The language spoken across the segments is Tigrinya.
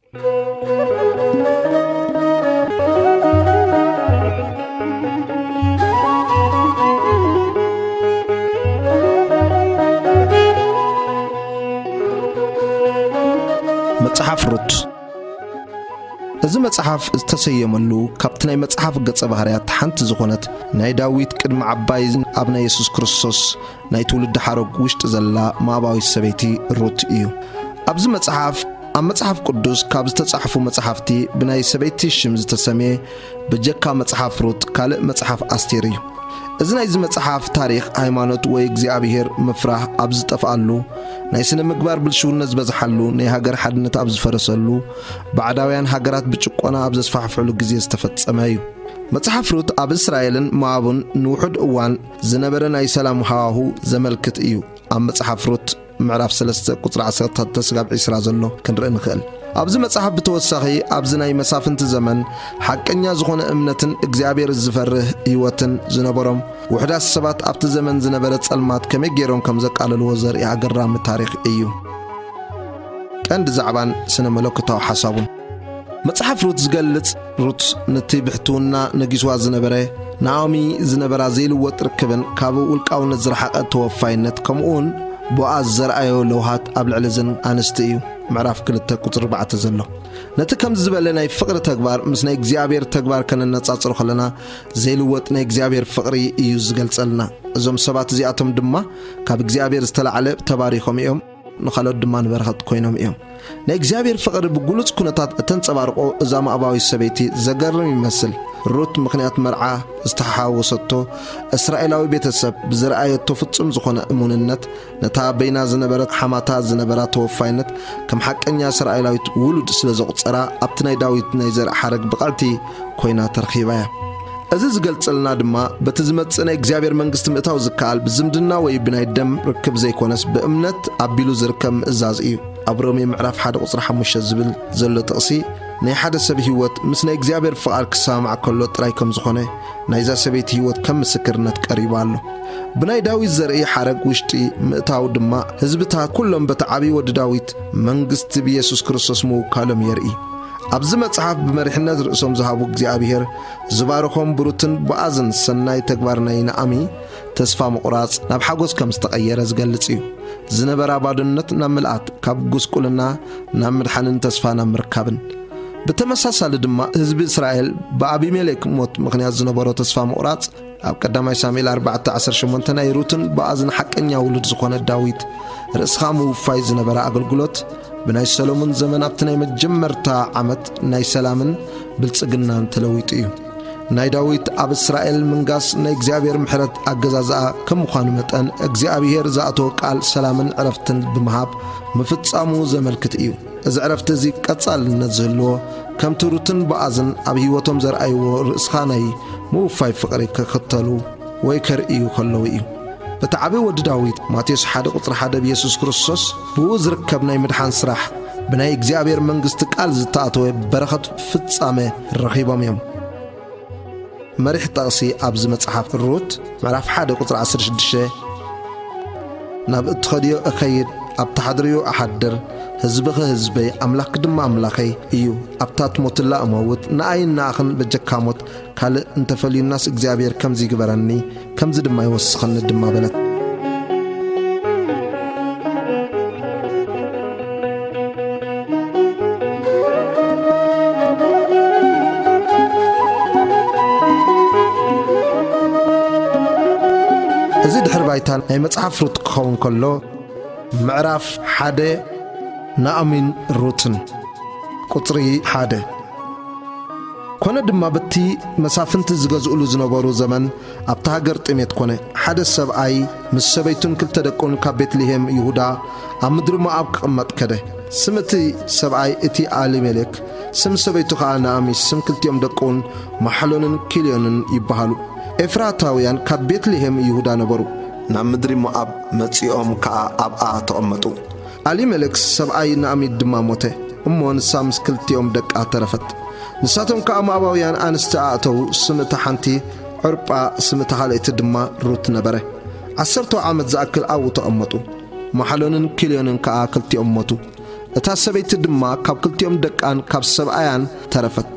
መጽሓፍ ሩት። እዚ መጽሓፍ ዝተሰየመሉ ካብቲ ናይ መጽሓፍ ገጸ ባህርያት ሓንቲ ዝኾነት ናይ ዳዊት ቅድሚ ዓባይ ኣብ ናይ የሱስ ክርስቶስ ናይ ትውልዲ ሓረግ ውሽጢ ዘላ ሞኣባዊት ሰበይቲ ሩት እዩ። ኣብዚ መጽሓፍ፣ ኣብ መጽሓፍ ቅዱስ ካብ ዝተጻሕፉ መጽሓፍቲ ብናይ ሰበይቲ ሽም ዝተሰምየ በጀካ መጽሓፍ ሩት ካልእ መጽሓፍ ኣስቴር እዩ። እዚ ናይዚ መጽሓፍ ታሪኽ ሃይማኖት ወይ እግዚኣብሔር ምፍራህ ኣብ ዝጠፍኣሉ፣ ናይ ስነ ምግባር ብልሽውነት ዝበዝሓሉ፣ ናይ ሃገር ሓድነት ኣብ ዝፈረሰሉ፣ ባዕዳውያን ሃገራት ብጭቆና ኣብ ዘስፋሕፍሕሉ ግዜ ዝተፈጸመ እዩ። መጽሓፍ ሩት ኣብ እስራኤልን ሞኣብን ንውሑድ እዋን ዝነበረ ናይ ሰላም ሃዋሁ ዘመልክት እዩ። ኣብ መጽሓፍ ሩት ምዕራፍ ሰለስተ ቁጽሪ ዓሰርተ ክልተ ስጋብ ዕስራ ዘሎ ክንርኢ ንኽእል። ኣብዚ መጽሓፍ ብተወሳኺ ኣብዚ ናይ መሳፍንቲ ዘመን ሓቀኛ ዝኾነ እምነትን እግዚኣብሔር ዝፈርህ ህይወትን ዝነበሮም ውሑዳት ሰባት ኣብቲ ዘመን ዝነበረ ጸልማት ከመይ ገይሮም ከም ዘቃለልዎ ዘርኢ ኣገራሚ ታሪኽ እዩ። ቀንዲ ዛዕባን ስነ መለኮታዊ ሓሳቡን። መጽሓፍ ሩት ዝገልጽ፣ ሩት ነቲ ብሕትውና ነጊስዋ ዝነበረ፣ ናኦሚ ዝነበራ ዘይልወጥ ርክብን ካብ ውልቃውነት ዝረሓቐ ተወፋይነት፣ ከምኡውን ቦኣዝ ዘርኣዮ ለውሃት ኣብ ልዕሊ እዘን ኣንስቲ እዩ። ምዕራፍ ክልተ ቁጽሪ ኣርባዕተ ዘሎ። ነቲ ከምዚ ዝበለ ናይ ፍቕሪ ተግባር ምስ ናይ እግዚኣብሔር ተግባር ከነነጻጽሮ ከለና፣ ዘይልወጥ ናይ እግዚኣብሔር ፍቕሪ እዩ ዝገልጸልና። እዞም ሰባት እዚኣቶም ድማ ካብ እግዚኣብሔር ዝተላዕለ ተባሪኾም እዮም። ንኻልኦት ድማ ንበረኸት ኮይኖም እዮም። ናይ እግዚኣብሔር ፍቕሪ ብግሉጽ ኩነታት እተንጸባርቆ እዛ ሞኣባዊት ሰበይቲ ዘገርም ይመስል። ሩት ምኽንያት መርዓ ዝተሓዋወሰቶ እስራኤላዊ ቤተሰብ ብዝረኣየቶ ፍጹም ዝኾነ እሙንነት፣ ነታ በይና ዝነበረት ሓማታ ዝነበራ ተወፋይነት ከም ሓቀኛ እስራኤላዊት ውሉድ ስለ ዘቑጸራ፣ ኣብቲ ናይ ዳዊት ናይ ዘርኢ ሓረግ ብቕዕቲ ኮይና ተረኺባ እያ። እዚ ዝገልጸልና ድማ፣ በቲ ዝመጽእ ናይ እግዚኣብሔር መንግስቲ ምእታው ዝከኣል ብዝምድና ወይ ብናይ ደም ርክብ ዘይኮነስ፣ ብእምነት ኣቢሉ ዝርከብ ምእዛዝ እዩ። ኣብ ሮሜ ምዕራፍ ሓደ ቁጽሪ ሓሙሽተ ዝብል ዘሎ ጥቕሲ፣ ናይ ሓደ ሰብ ህይወት ምስ ናይ እግዚኣብሔር ፍቓድ ክሰማማዕ ከሎ ጥራይ ከም ዝኾነ፣ ናይዛ ሰበይቲ ህይወት ከም ምስክርነት ቀሪቡ ኣሎ። ብናይ ዳዊት ዘርኢ ሓረግ ውሽጢ ምእታው ድማ፣ ህዝብታት ኩሎም በቲ ዓብዪ ወዲ ዳዊት መንግስቲ ብየሱስ ክርስቶስ ምውካሎም የርኢ። ኣብዚ መጽሓፍ ብመሪሕነት ርእሶም ዝሃቡ እግዚኣብሔር ዝባረኾም ብሩትን ቦኣዝን ሰናይ ተግባር ናይ ናኦሚ ተስፋ ምቑራጽ ናብ ሓጎስ ከም ዝተቐየረ ዝገልጽ እዩ። ዝነበራ ባዶነት ናብ ምልኣት፣ ካብ ጉስቁልና ናብ ምድሓንን ተስፋ ናብ ምርካብን። ብተመሳሳሊ ድማ ህዝቢ እስራኤል ብኣቢሜሌክ ሞት ምኽንያት ዝነበሮ ተስፋ ምቑራጽ ኣብ ቀዳማይ ሳሙኤል ኣርባዕተ ዓሰርተ ሸሞንተ ናይ ሩትን ቦኣዝን ሓቀኛ ውሉድ ዝኾነ ዳዊት ርእስኻ ምውፋይ ዝነበረ ኣገልግሎት ብናይ ሰሎሞን ዘመን ኣብቲ ናይ መጀመርታ ዓመት ናይ ሰላምን ብልጽግናን ተለዊጡ እዩ። ናይ ዳዊት ኣብ እስራኤል ምንጋስ ናይ እግዚኣብሔር ምሕረት ኣገዛዝኣ ከም ምዃኑ መጠን፣ እግዚኣብሔር ዝኣተወ ቃል ሰላምን ዕረፍትን ብምሃብ ምፍጻሙ ዘመልክት እዩ። እዚ ዕረፍቲ እዚ ቀጻልነት ዝህልዎ፣ ከምቲ ሩትን ቦኣዝን ኣብ ህይወቶም ዘርኣይዎ ርእስኻ ናይ ምውፋይ ፍቕሪ ክኽተሉ ወይ ከርእዩ ከለዉ እዩ። እቲ ዓቢ ወዲ ዳዊት፣ ማቴዎስ ሓደ ቁጽሪ ሓደ፣ ብየሱስ ክርስቶስ ብኡ ዝርከብ ናይ ምድሓን ስራሕ፣ ብናይ እግዚኣብሔር መንግስቲ ቃል ዝተኣተወ በረኸት ፍጻመ ረኺቦም እዮም። መሪሕ ጠቕሲ ኣብዚ መጽሓፍ ሩት ምዕራፍ ሓደ ቁጽሪ ዓሰርተ ሽዱሽተ፣ ናብ እትኸድዮ እኸይድ፣ ኣብ ትሓድርዮ እሓድር፣ ህዝብኺ ህዝበይ፣ ኣምላኽኪ ድማ ኣምላኸይ እዩ። ኣብታ ትሞትላ እመውት፣ ንኣይን ንኣኽን በጀካ ሞት፣ ካልእ እንተፈልዩናስ እግዚኣብሔር ከምዚ ይግበረኒ፣ ከምዚ ድማ ይወስኸኒ ድማ በለት። እዚ ድሕሪ ባይታ ናይ መጽሓፍ ሩት ክኸውን ከሎ፣ ምዕራፍ ሓደ፣ ናኦሚን ሩትን። ቁጽሪ ሓደ። ኮነ ድማ፣ በቲ መሳፍንቲ ዝገዝኡሉ ዝነበሩ ዘመን፣ ኣብታ ሃገር ጥሜት ኮነ። ሓደ ሰብኣይ ምስ ሰበይቱን ክልተ ደቁን ካብ ቤትልሄም ይሁዳ ኣብ ምድሪ ሞኣብ ክቕመጥ ከደ። ስም እቲ ሰብኣይ እቲ ኣሊሜሌክ፣ ስም ሰበይቱ ኸኣ ናኦሚ፣ ስም ክልቲኦም ደቁን ማሕሎንን ኪልዮንን ይበሃሉ። ኤፍራታውያን ካብ ቤትልሄም ይሁዳ ነበሩ። ናብ ምድሪ ሞኣብ መጺኦም ከኣ ኣብኣ ተቐመጡ። ኣሊመለክ ሰብኣይ ናኦሚ ድማ ሞተ፣ እሞ ንሳ ምስ ክልቲኦም ደቃ ተረፈት። ንሳቶም ከኣ ሞኣባውያን ኣንስቲ ኣእተዉ። ስም እታ ሓንቲ ዖርጳ፣ ስም እታ ካልኣይቲ ድማ ሩት ነበረ። ዓሰርተ ዓመት ዝኣክል ኣብኡ ተቐመጡ። ማሕሎንን ኪልዮንን ከኣ ክልቲኦም ሞቱ። እታ ሰበይቲ ድማ ካብ ክልቲኦም ደቃን ካብ ሰብኣያን ተረፈት።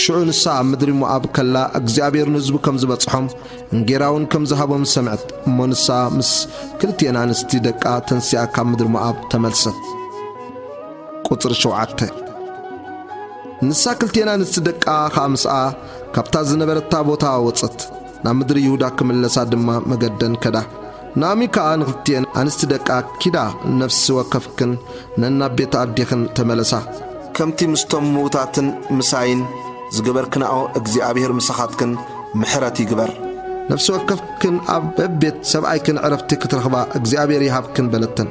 ሽዑ ንሳ ኣብ ምድሪ ሞኣብ ከላ እግዚኣብሔር ንህዝቡ ከም ዝበጽሖም እንጌራ እውን ከም ዝሃቦም ሰምዐት። እሞ ንሳ ምስ ክልቲኤን ኣንስቲ ደቃ ተንሲኣ ካብ ምድሪ ሞኣብ ተመልሰት። ቁጽሪ ሸውዓተ። ንሳ ክልቲኤን ኣንስቲ ደቃ ኸኣ ምስኣ ካብታ ዝነበረታ ቦታ ወጸት። ናብ ምድሪ ይሁዳ ክምለሳ ድማ መገደን ከዳ። ናኦሚ ከኣ ንኽልቲኤን ኣንስቲ ደቃ፣ ኪዳ ነፍሲ ወከፍክን ነናብ ቤት ኣዴኽን ተመለሳ። ከምቲ ምስቶም ምዉታትን ምሳይን ዝገበርክናኦ እግዚኣብሔር ምሳኻትክን ምሕረት ይግበር። ነፍሲ ወከፍክን ኣብ በቤት ሰብኣይክን ዕረፍቲ ክትረኽባ እግዚኣብሔር ይሃብክን በለተን።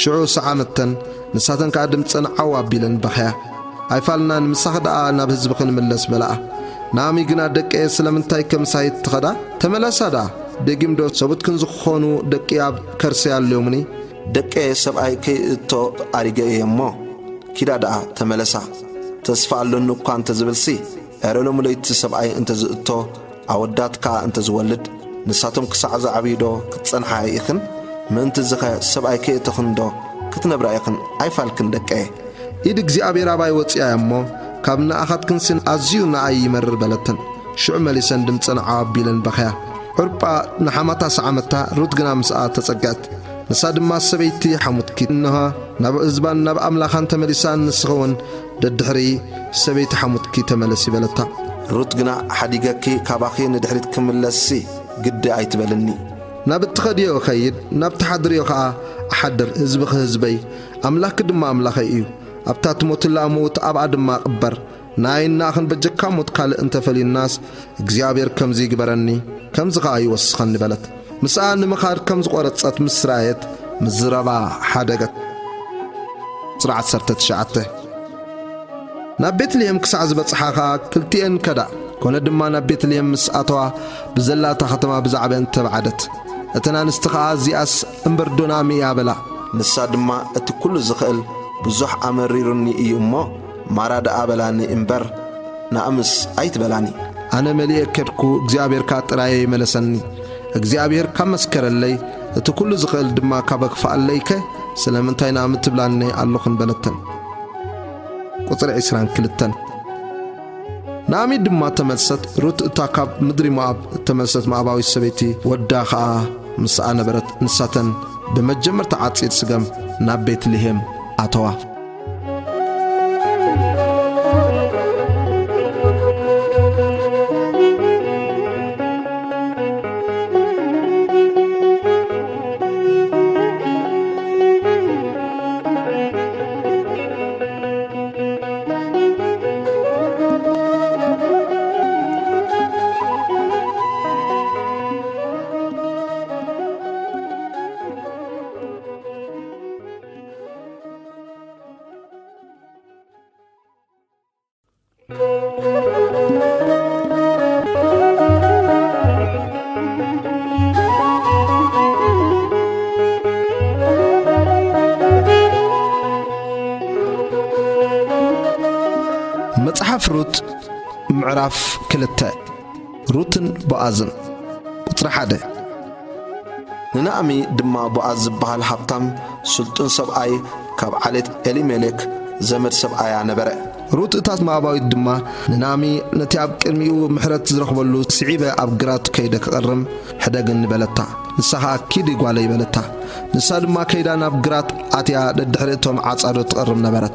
ሽዑ ሰዓመተን፣ ንሳተን ከኣ ድምጸን ዓው ኣቢለን በኸያ። ኣይፋልናን፣ ምሳኺ ደኣ ናብ ህዝብኺ ንምለስ በላኣ። ናኦሚ ግና፣ ደቀየ ስለምንታይ ከምሳይ ትኸዳ? ተመለሳ ደኣ፣ ደጊም ዶ ሰብኡትክን ዝኾኑ ደቂ ኣብ ከርሰይ ኣልዮምኒ? ደቀየ ሰብኣይ ከይእቶ ኣሪገ እየ እሞ፣ ኪዳ ደኣ ተመለሳ። ተስፋ ኣሎኒ እኳ እንተ ዝብልሲ፣ ኤረ ሎሚ ለይቲ ሰብኣይ እንተ ዝእቶ፣ ኣወዳት ከኣ እንተ ዝወልድ፣ ንሳቶም ክሳዕ ዝዓብዩ ዶ ክትጸንሓ ኢኽን? ምእንቲ ዝኸ ሰብኣይ ከየእተኽን ዶ ክትነብራ ኢኽን? ኣይፋልክን ደቀየ። ኢድ እግዚኣብሔር ኣባይ ወጺኣ እያ እሞ፣ ካብ ንኣኻትክንስን ኣዝዩ ንኣይ ይመርር በለተን። ሽዑ መሊሰን ድምጸን ዓው ኣቢለን በኸያ። ዑርጳ ንሓማታ ሰዓመታ፣ ሩት ግና ምስኣ ተጸግዐት። ንሳ ድማ፣ ሰበይቲ ሓሙትኪ እንሆ፣ ናብ ህዝባን ናብ ኣምላኻን ተመሊሳ፣ ንስኺ እውን ደድሕሪ ሰበይቲ ሓሙትኪ ተመለሲ በለታ። ሩት ግና፣ ሓዲገኪ ካባኺ ንድሕሪት ክምለስሲ ግዲ ኣይትበልኒ። ናብ እትኸድዮ እኸይድ፣ ናብ ትሓድርዮ ኸኣ እሓድር። ህዝብኺ ህዝበይ፣ ኣምላኽኪ ድማ ኣምላኸይ እዩ። ኣብታ ትሞትላ ምዉት ኣብኣ ድማ እቕበር። ንኣይን ንኣኽን በጀካ ሞት ካልእ እንተፈልዩናስ፣ እግዚኣብሔር ከምዚ ይግበረኒ፣ ከምዚ ኸኣ ይወስኸኒ በለት። ምስኣ ንምኻድ ከም ዝቖረጸት ምስ ረኣየት፣ ምዝረባ ሓደገት። ቁጽሪ ዓሰርተ ትሽዓተ። ናብ ቤትልሔም ክሳዕ ዝበጽሓ ኸኣ ክልቲኤን ከዳ። ኮነ ድማ ናብ ቤትልሔም ምስ ኣተዋ፣ ብዘላ እታ ኸተማ ብዛዕባኤን ተባዕደት። እተን ኣንስቲ ኸኣ፣ እዚኣስ እምበር ዶ ናእሚ እያ በላ። ንሳ ድማ፣ እቲ ኵሉ ዝኽእል ብዙሕ ኣመሪሩኒ እዩ እሞ፣ ማራ ደኣ በላኒ እምበር፣ ናእምስ ኣይትበላኒ። ኣነ መሊኤ ከድኩ፣ እግዚኣብሔር ከኣ ጥራየይ መለሰኒ። እግዚኣብሔር ካብ መስከረለይ፣ እቲ ኵሉ ዝኽእል ድማ ካብ ኣክፍኣለይከ፣ ስለምንታይ ናእሚ ትብላኒ ኣለኹን በለተን። ቁጽሪ ዕስራን ክልተን። ናኦሚ ድማ ተመልሰት፣ ሩት እታ ካብ ምድሪ ሞኣብ እተመልሰት ሞኣባዊት ሰበይቲ ወዳ ኸኣ ምስኣ ነበረት። ንሳተን ብመጀመርታ ዓጺድ ስገም ናብ ቤትልሔም ኣተዋ። መጽሓፍ ሩት ምዕራፍ ክልተ። ሩትን ቦኣዝን። ቁጽሪ ሓደ። ንናእሚ ድማ ቦኣዝ ዝበሃል ሃብታም ስልጡን ሰብኣይ ካብ ዓሌት ኤሊሜሌክ ዘመድ ሰብኣያ ነበረ። ሩት እታ ሞኣባዊት ድማ ንናእሚ፣ ነቲ ኣብ ቅድሚኡ ምሕረት ዝረኽበሉ ስዒበ ኣብ ግራት ከይደ ክቐርም ሕደግኒ በለታ። ንሳ ኸኣ ኪዲ ጓለይ በለታ። ንሳ ድማ ከይዳ ናብ ግራት ኣትያ ደድሕሪ እቶም ዓጻዶ ትቐርም ነበረት።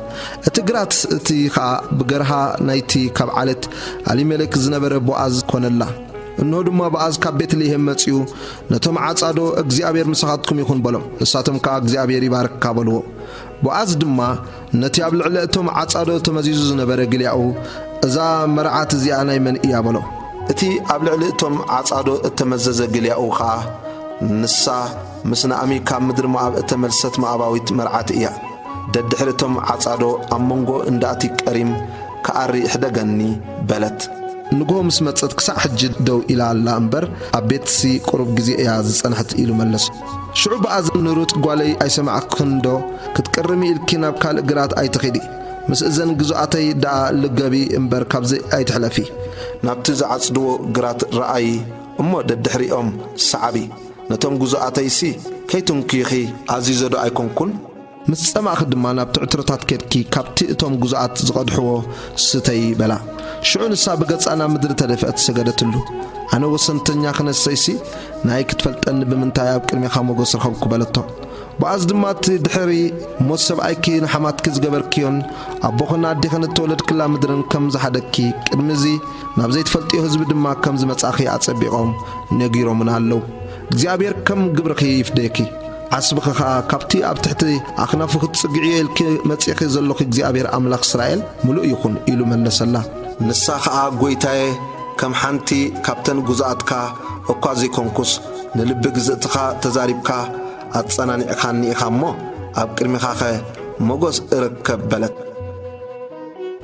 እቲ ግራት እቲ ኸኣ ብገርሃ ናይቲ ካብ ዓሌት ኣሊሜሌክ ዝነበረ ቦኣዝ ኮነላ። እንሆ ድማ ቦኣዝ ካብ ቤትልሔም መጺኡ ነቶም ዓጻዶ፣ እግዚኣብሔር ምሳኻትኩም ይኹን በሎም። ንሳቶም ከኣ እግዚኣብሔር ይባርክካ በልዎ። ቦኣዝ ድማ ነቲ ኣብ ልዕሊ እቶም ዓጻዶ ተመዚዙ ዝነበረ ግልያኡ፣ እዛ መርዓት እዚኣ ናይ መን እያ በሎ። እቲ ኣብ ልዕሊ እቶም ዓጻዶ እተመዘዘ ግልያኡ ኸኣ፣ ንሳ ምስ ናእሚ ካብ ምድሪ ሞኣብ እተመልሰት ሞኣባዊት መርዓት እያ። ደድሕሪ እቶም ዓጻዶ ኣብ መንጎ እንዳእቲ ቀሪም ክኣሪ ሕደገኒ በለት። ንግሆ ምስ መጸት ክሳዕ ሕጂ ደው ኢላ ኣላ እምበር፣ ኣብ ቤትሲ ቁሩብ ግዜ እያ ዝጸንሐት ኢሉ መለሶ። ሽዑ ቦኣዝ ንሩት፣ ጓለይ ኣይሰማዕክንዶ? ክትቅርሚ ኢልኪ ናብ ካልእ ግራት ኣይትኺዲ። ምስ እዘን ግዙኣተይ ደኣ ልገቢ እምበር ካብዚ ኣይትሕለፊ። ናብቲ ዝዓጽድዎ ግራት ረኣዪ እሞ ደድሕሪኦም ሰዓቢ። ነቶም ግዙኣተይሲ ከይትንክዪኺ ኣዚዘዶ ኣይኮንኩን? ምስ ጸማእኪ ድማ ናብቲ ዕትሮታት ኬድኪ ካብቲ እቶም ግዙኣት ዝቐድሕዎ ስተዪ በላ። ሽዑ ንሳ ብገጻ ናብ ምድሪ ተደፍአት ሰገደትሉ። ኣነ ወሰንተኛ ክነሰይሲ ናይ ክትፈልጠኒ ብምንታይ ኣብ ቅድሜኻ ሞገስ ረኸብኩ በለቶ። ቦኣዝ ድማ እቲ ድሕሪ ሞት ሰብኣይኪ ንሓማትኪ ዝገበርክዮን ኣቦኽን ኣዴኽን እተወለድክላ ምድርን ከም ዝሓደግኪ ቅድሚ እዚ ናብ ዘይትፈልጥዮ ህዝቢ ድማ ከም ዝመጻእኺ ኣጸቢቖም ነጊሮምና ኣለዉ። እግዚኣብሔር ከም ግብርኺ ይፍደየኪ። ዓስብኺ ኸኣ ካብቲ ኣብ ትሕቲ ኣኽናፉ ክትጽግዕዮ ኢልኪ መጺእኺ ዘሎኺ እግዚኣብሔር ኣምላኽ እስራኤል ምሉእ ይኹን ኢሉ መለሰላ። ንሳ ኸኣ ጐይታየ ከም ሓንቲ ካብተን ግዙኣትካ እኳ ዘይኮንኩስ ንልቢ ግዝእትኻ ተዛሪብካ ኣጸናኒዕካኒ ኢኻ እሞ ኣብ ቅድሚኻኸ ሞገስ እርከብ በለት።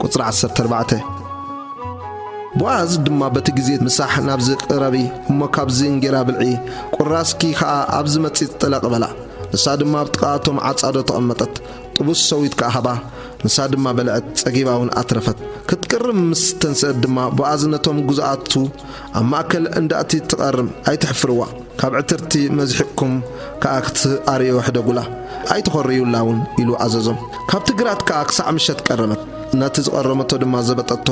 ቁጽሪ ዓሰርተ ኣርባዕተ። ቦኣዝ ድማ በቲ ግዜ ምሳሕ ናብዚ ቅረቢ እሞ ካብዚ እንጌራ ብልዒ፣ ቁራስኪ ኸኣ ኣብዚ መጺጽ ጥለቕ በላ። ንሳ ድማ ኣብ ጥቓ እቶም ዓጻዶ ተቐመጠት፣ ጥቡስ ሰዊት ከኣ ሃባ። ንሳ ድማ በልዐት፣ ጸጊባ እውን ኣትረፈት። ክትቅርም ምስ ተንስአት ድማ ቦኣዝ ነቶም ግዙኣቱ ኣብ ማእከል እንዳእቲ ትቐርም፣ ኣይትሕፍርዋ። ካብ ዕትርቲ መዝሒቕኩም ከኣ ክትኣርዮ ሕደጉላ፣ ኣይትኾርዩላ እውን ኢሉ ኣዘዞም። ካብቲ ግራት ከኣ ክሳዕ ምሸት ቀረመት። ነቲ ዝቐረመቶ ድማ ዘበጠቶ፣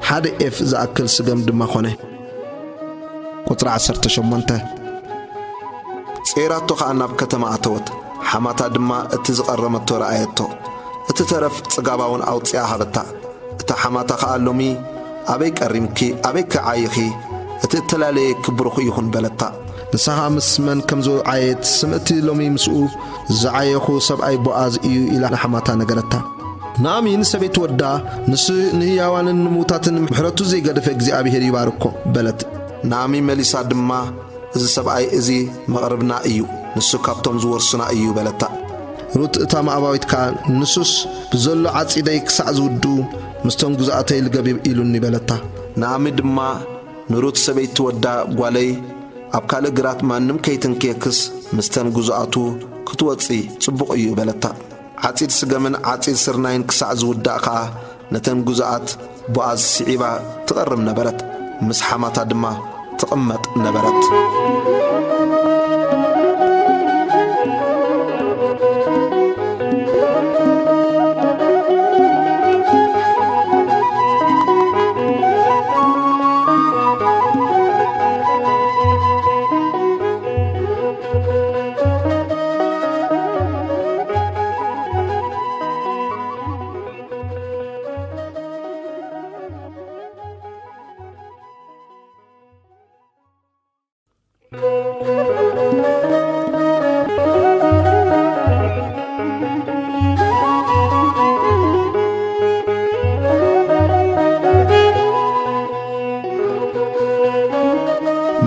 ሓደ ኤፍ ዝኣክል ስገም ድማ ኾነ። ቁጽሪ ዓሰርተ ሸሞንተ። ጼራቶ ኸኣ ናብ ከተማ ኣተወት። ሓማታ ድማ እቲ ዝቐረመቶ ረኣየቶ። እቲ ተረፍ ጽጋባ እውን ኣውጺኣ ሃበታ። እታ ሓማታ ኸኣ፣ ሎሚ ኣበይ ቀሪምኪ? ኣበይከ ዓይኺ? እቲ እተላለየኪ ብሩኽ ይኹን በለታ። ንሳ ኸኣ ምስ መን ከም ዝዓየየት፣ ስም እቲ ሎሚ ምስኡ ዝዓየኹ ሰብኣይ ቦኣዝ እዩ ኢላ ንሓማታ ነገረታ። ናኦሚ ንሰበይቲ ወዳ፣ ንሱ ንህያዋንን ንምዉታትን ምሕረቱ ዘይገደፈ እግዚኣብሄር ይባርኮ በለት። ናኦሚ መሊሳ ድማ፣ እዚ ሰብኣይ እዚ መቕርብና እዩ፣ ንሱ ካብቶም ዝወርሱና እዩ በለታ። ሩት እታ ሞዓባዊት ከኣ፣ ንሱስ ብዘሎ ዓጺደይ ክሳዕ ዝውድኡ ምስቶም ግዙኣተይ ልገብ ኢሉኒ በለታ። ናኦሚ ድማ ንሩት ሰበይቲ ወዳ፣ ጓለይ፣ ኣብ ካልእ ግራት ማንም ከይትንክየክስ ምስተን ግዙኣቱ ክትወጺ ጽቡቕ እዩ በለታ። ዓጺድ ስገምን ዓጺድ ስርናይን ክሳዕ ዝውዳእ ከኣ ነተን ግዙኣት ቦኣዝ ስዒባ ትቐርም ነበረት፣ ምስ ሓማታ ድማ ትቕመጥ ነበረት።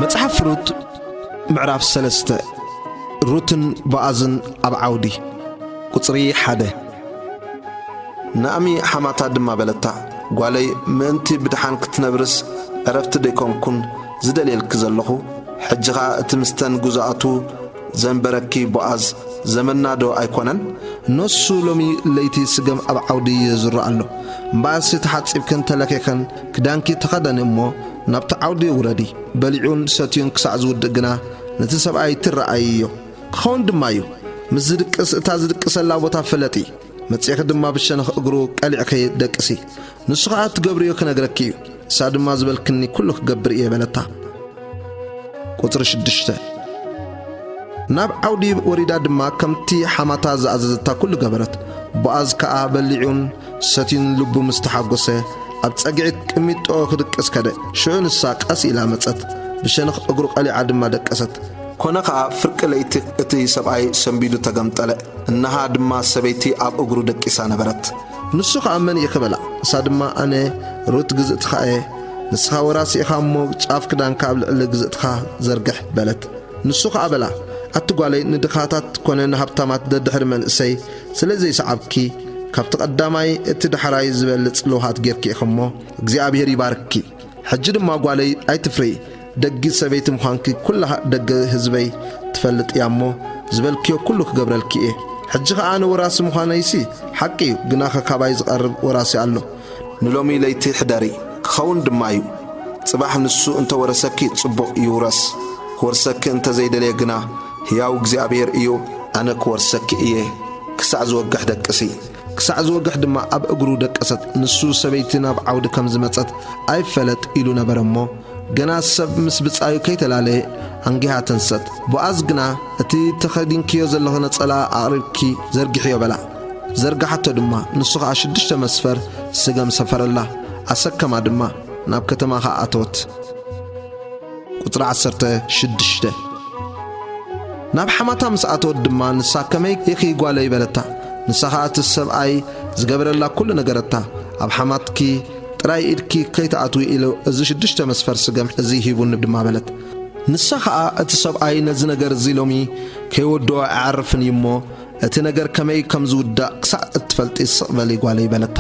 መጽሓፍ ሩት ምዕራፍ ሰለስተ። ሩትን ቦኣዝን ኣብ ዓውዲ። ቁጽሪ ሓደ። ናእሚ ሓማታ ድማ በለታ፣ ጓለይ፣ ምእንቲ ብድሓን ክትነብርስ ዕረፍቲ ደይኮንኩን ዝደልየልኪ ዘለኹ? ሕጂ ኸኣ እቲ ምስተን ግዙኣቱ ዘንበረኪ ቦኣዝ ዘመድና ዶ ኣይኮነን? ነሱ ሎሚ ለይቲ ስገም ኣብ ዓውዲ የዝሩ ኣሎ። እምበኣርሲ ተሓጺብክን ተለኺኽን ክዳንኪ ተኸደኒ እሞ ናብቲ ዓውዲ ውረዲ። በሊዑን ሰትዩን ክሳዕ ዝውድእ ግና ነቲ ሰብኣይ ትረኣይዮ። ክኸውን ድማ እዩ። ምስ ዝድቅስ እታ ዝድቅሰላ ቦታ ፍለጢ። መጺእኺ ድማ ብሸነኽ እግሩ ቀሊዕኺ ደቅሲ። ንሱ ኸኣ እትገብርዮ ክነግረኪ እዩ። ንሳ ድማ ዝበልክኒ ኩሉ ክገብር እየ በለታ። ቁጽሪ ሽዱሽተ። ናብ ዓውዲ ወሪዳ ድማ ከምቲ ሓማታ ዝኣዘዘታ ኩሉ ገበረት። ቦኣዝ ከኣ በሊዑን ሰትዩን ልቡ ምስ ተሓጎሰ፣ ኣብ ጸግዒ ቅሚጦ ክድቅስ ከደ። ሽዑ ንሳ ቀስ ኢላ መጸት፣ ብሸነኽ እግሩ ቀሊዓ ድማ ደቀሰት። ኮነ ኸኣ ፍርቂ ለይቲ እቲ ሰብኣይ ሰንቢዱ ተገምጠለ። እንሃ ድማ ሰበይቲ ኣብ እግሩ ደቂሳ ነበረት። ንሱ ኸኣ መን ኢኺ በላ። ንሳ ድማ ኣነ ሩት ግዝእትኻ እየ። ንስኻ ወራሲ ኢኻ እሞ ጫፍ ክዳንካ ኣብ ልዕሊ ግዝእትኻ ዘርግሕ በለት። ንሱ ኸኣ በላ፣ ኣቲ ጓለይ፣ ንድኻታት ኮነ ንሃብታማት ደድሕሪ መንእሰይ ስለ ዘይሰዓብኪ፣ ካብቲ ቀዳማይ እቲ ዳሕራይ ዝበልጽ ለውሃት ጌርኪ ኢኺ እሞ፣ እግዚኣብሄር ይባርክኪ። ሕጂ ድማ ጓለይ ኣይትፍርሂ፣ ደጊት ሰበይቲ ምዃንኪ ኩላ ደገ ህዝበይ ትፈልጥ እያ እሞ፣ ዝበልክዮ ኩሉ ክገብረልኪ እየ። ሕጂ ኸኣ ኣነ ወራሲ ምዃነይሲ ሓቂ እዩ፣ ግናኸ ካባይ ዝቐርብ ወራሲ ኣሎ። ንሎሚ ለይቲ ሕደሪ፣ ክኸውን ድማ እዩ። ጽባሕ ንሱ እንተ ወረሰኪ ጽቡቕ ይውረስ፣ ክወርሰኪ እንተ ዘይደለየ ግና፣ ህያው እግዚኣብሔር እዩ፣ ኣነ ክወርሰኪ እየ፣ ክሳዕ ዝወግሕ ደቅሲ። ክሳዕ ዝወግሕ ድማ ኣብ እግሩ ደቀሰት። ንሱ ሰበይቲ ናብ ዓውዲ ከም ዝመጸት ኣይፈለጥ ኢሉ ነበረ እሞ፣ ገና ሰብ ምስ ብጻዩ ከይተላለየ ኣንጊሃ ተንሰት። ቦኣዝ ግና፣ "እቲ ተኸዲንክዮ ዘለኺ ነጸላ ኣቕሪብኪ ዘርግሕዮ" በላ። ዘርግሓቶ ድማ። ንሱ ኸኣ ሽዱሽተ መስፈር ስገም ሰፈረላ፣ ኣሰከማ ድማ፣ ናብ ከተማ ኸኣ ኣተወት። ቁጽሪ ዓሰርተ ሽዱሽተ። ናብ ሓማታ ምስ ኣተወት ድማ፣ ንሳ፣ "ከመይ ኢኺ ጓለይ?" በለታ። ንሳ ኸኣ እቲ ሰብኣይ ዝገበረላ ኩሉ ነገረታ። "ኣብ ሓማትኪ ጥራይ ኢድኪ ከይትኣትዊ ኢሉ እዚ ሽዱሽተ መስፈር ስገም እዚ ሂቡኒ ድማ" በለት። ንሳ ኸኣ፣ "እቲ ሰብኣይ ነዚ ነገር እዚ ሎሚ ከይወድኦ ኣዕርፍን እዩ እሞ፣ እቲ ነገር ከመይ ከም ዝውዳእ ክሳዕ እትፈልጢ ስቕ በሊ ጓለይ" በለታ።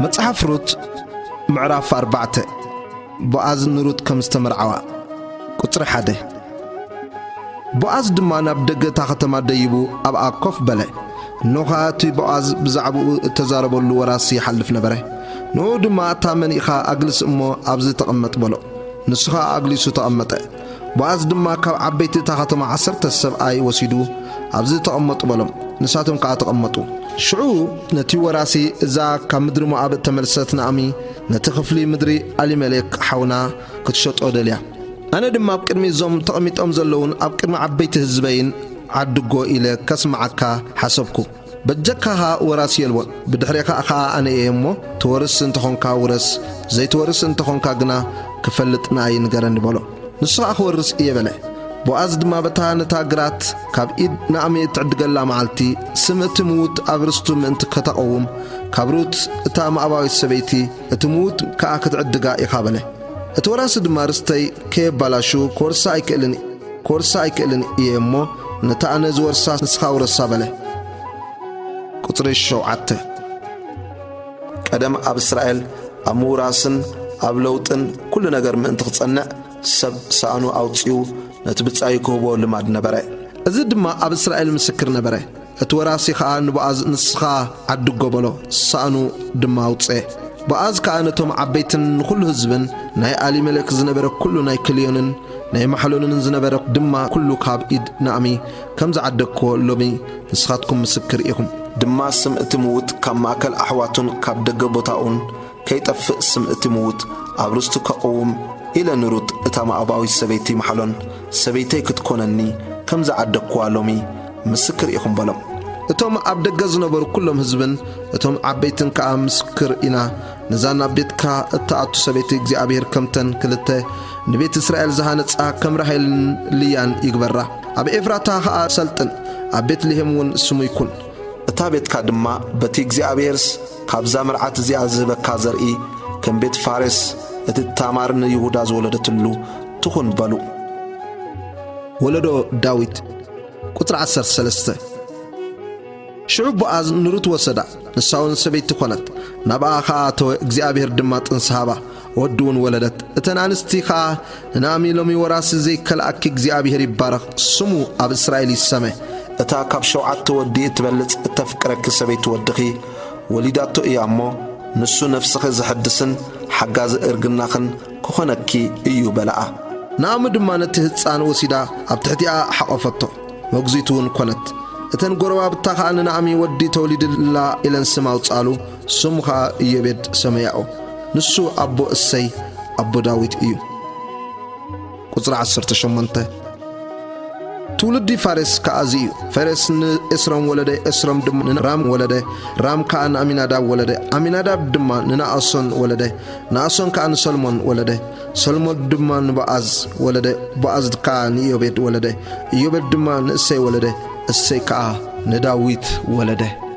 መጽሓፍ ሩት ምዕራፍ ኣርባዕተ። ቦኣዝ ንሩት ከም ዝተመርዓዋ። ቁጽሪ ሓደ። ቦኣዝ ድማ ናብ ደገ እታ ኸተማ ደይቡ ኣብኣ ኮፍ በለ። እንሆ ኸኣ እቲ ቦኣዝ ብዛዕባኡ እተዛረበሉ ወራሲ ይሓልፍ ነበረ። ንኡ ድማ፣ "እታ መን ኢኻ ኣግልስ እሞ ኣብዚ ተቐመጥ" በሎ። ንሱ ኸኣ ኣግሊሱ ተቐመጠ። ቦኣዝ ድማ ካብ ዓበይቲ እታ ኸተማ ዓሰርተ ሰብኣይ ወሲዱ፣ "ኣብዚ ተቐመጡ" በሎም። ንሳቶም ከኣ ተቐመጡ። ሽዑ ነቲ ወራሲ፣ "እዛ ካብ ምድሪ ሞኣብ እተመልሰት ናእሚ ነቲ ኽፍሊ ምድሪ ኣሊመሌክ ሓውና ክትሸጦ ደልያ። ኣነ ድማ ኣብ ቅድሚ እዞም ተቐሚጦም ዘለዉን ኣብ ቅድሚ ዓበይቲ ህዝበይን ዓድጎ ኢለ ከስምዓካ ሓሰብኩ። በጃካ ኸኣ ወራሲ የልቦን። ብድሕሬኻ ኸኣ ኣነ እየ እሞ፣ ትወርስ እንተ ኾንካ ውረስ፣ ዘይትወርስ እንተ ኾንካ ግና ክፈልጥ ንኣይ ንገረኒ" በሎ። ንሱ ኸኣ፣ "ክወርስ እየ" በለ። ቦኣዝ ድማ በታ ነታ ግራት ካብ ኢድ ናእሚ እትዕድገላ መዓልቲ፣ ስም እቲ ምዉት ኣብ ርስቱ ምእንቲ ከተቐውም፣ ካብ ሩት እታ ሞኣባዊት ሰበይቲ፣ እቲ ምዉት ከኣ ክትዕድጋ ኢኻ በለ። እቲ ወራሲ ድማ፣ "ርስተይ ከየባላሹ ክወርሳ ኣይክእልን፣ ክወርሳ ኣይክእልን እየ እሞ፣ ነታ ኣነ ዝወርሳ ንስኻ ውረሳ" በለ። ቁጽሪ ሸውዓተ። ቀደም ኣብ እስራኤል ኣብ ምውራስን ኣብ ለውጥን ኩሉ ነገር ምእንቲ ክጸንዕ፣ ሰብ ሳእኑ ኣውጺኡ ነቲ ብጻዩ ክህቦ ልማድ ነበረ። እዚ ድማ ኣብ እስራኤል ምስክር ነበረ። እቲ ወራሲ ኸኣ ንቦኣዝ፣ "ንስኻ ዓድጎ" በሎ፣ ሳእኑ ድማ ኣውጽአ። ቦኣዝ ከኣ ነቶም ዓበይትን ንኹሉ ህዝብን ናይ ኣሊመሌክ ዝነበረ ኩሉ ናይ ክልዮንን ናይ ማሕሎንን ዝነበረ ድማ ኩሉ ካብ ኢድ ናእሚ ከም ዝዓደግክዎ ሎሚ ንስኻትኩም ምስክር ኢኹም። ድማ ስም እቲ ምዉት ካብ ማእከል ኣሕዋቱን ካብ ደገ ቦታኡን ከይጠፍእ፣ ስም እቲ ምዉት ኣብ ርስቱ ከቕውም ኢለ ንሩት እታ ሞኣባዊት ሰበይቲ ማሕሎን ሰበይተይ ክትኮነኒ ከም ዝዓደግክዋ ሎሚ ምስክር ኢኹም በሎም። እቶም ኣብ ደገ ዝነበሩ ኩሎም ህዝብን እቶም ዓበይትን ከኣ፣ "ምስክር ኢና፣ ነዛ ናብ ቤትካ እትኣቱ ሰበይቲ እግዚኣብሔር ከምተን ክልተ ንቤት እስራኤል ዝሃነጻ ከም ራሄልን ልያን ይግበራ። ኣብ ኤፍራታ ከኣ ሰልጥን፣ ኣብ ቤትልሄም እውን ስሙ ይኩን። እታ ቤትካ ድማ በቲ እግዚኣብሔርስ ካብዛ መርዓት እዚኣ ዝህበካ ዘርኢ ከም ቤት ፋሬስ፣ እቲ ታማር ንይሁዳ ዝወለደትሉ ትኹን" በሉ። ወለዶ ዳዊት። ቁጽሪ ዓሰርተ ሰለስተ። ሽዑ ቦኣዝ ንሩት ወሰዳ፣ ንሳ እውን ሰበይቲ ኾነት፣ ናብኣ ኸኣ ኣተወ፣ እግዚኣብሔር ድማ ጥንሲ ሃባ፣ ወዲ እውን ወለደት። እተን ኣንስቲ ኸኣ ንናእሚ፣ "ሎሚ ወራሲ ዘይከልኣኪ እግዚኣብሔር ይባረኽ፣ ስሙ ኣብ እስራኤል ይሰመ። እታ ካብ ሸውዓተ ወዲ እትበልጽ እተፍቅረኪ ሰበይቲ ወድኺ ወሊዳቶ እያ እሞ፣ ንሱ ነፍስኺ ዘሐድስን ሓጋዚ እርግናኽን ክኾነኪ እዩ" በልኣ። ናእሚ ድማ ነቲ ህጻን ወሲዳ ኣብ ትሕቲኣ ሓቖፈቶ፣ መጉዚት እውን ኮነት። እተን ጎረባብታ ኸኣ ንናእሚ ወዲ ተወሊድላ ኢለን ስም ኣውጽኣሉ፣ ስሙ ኸኣ ኢዮቤድ ሰመያኦ። ንሱ ኣቦ እሰይ፣ ኣቦ ዳዊት እዩ። ቁጽሪ ዓሰርተ ሸሞንተ። ትውልዲ ፋሬስ ከኣ እዚ እዩ። ፋሬስ ንኤስሮም ወለደ፣ ኤስሮም ድማ ንራም ወለደ፣ ራም ከኣ ንኣሚናዳብ ወለደ፣ ኣሚናዳብ ድማ ንናኣሶን ወለደ፣ ናኣሶን ከኣ ንሰልሞን ወለደ፣ ሰልሞን ድማ ንቦኣዝ ወለደ፣ ቦኣዝ ከኣ ንኢዮቤድ ወለደ፣ ኢዮቤድ ድማ ንእሰይ ወለደ፣ እሰይ ከኣ ንዳዊት ወለደ።